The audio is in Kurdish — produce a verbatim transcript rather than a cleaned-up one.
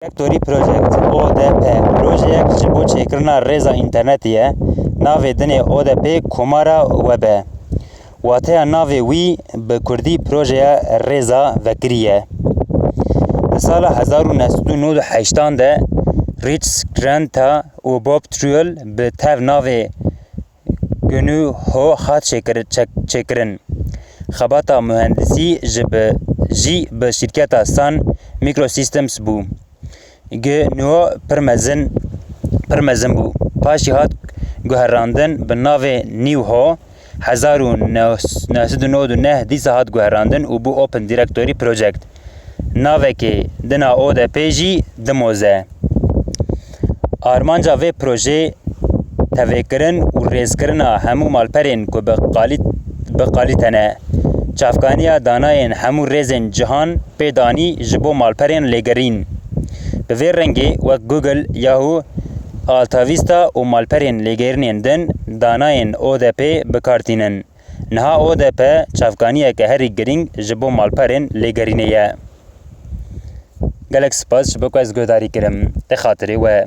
Directory Project, O D P, projeyek ji bo çêkirina rêza înternetê ye. Navê dinê O D P Komara Web e. Wateya navê wî bi kurdî projeya rêza vekirî ye. Di sala hezar û neh sed û nod û heştan de Rich Granta û Bob Truel bi tev navê G N U H O hat çêkir-, çek-, çêkirin. Xebata muhendisî ji bi, jî bi şîrketa Sun Microsystems bû. G N U H O pir mezin, pir mezin bû. Paşî hat guherandin bi navê New Ho, hezar û neh sed û nod û neh dîsa hat guherandin û bû Open Directory Project. Navekê dina O D P jî Dimoz e. Armanca vê projeyê tevêkirin û rêzkirina hemû malperên ku bi qalî-, bi qalîte ne. Çavkaniya danayên hemû rêzên cihan pê danî ji bo malperên lêgerîn. Bi vê rengê wek Google, Yahoo, AltaVista û malperên lêgerînên din danayên O D P bi kar tînin. Niha O D P çavkaniyeke herî girîng ji bo malperên lêgerînê ye. Gelek spas ji bo ku ez guhdarî kirim. Te xatirê we.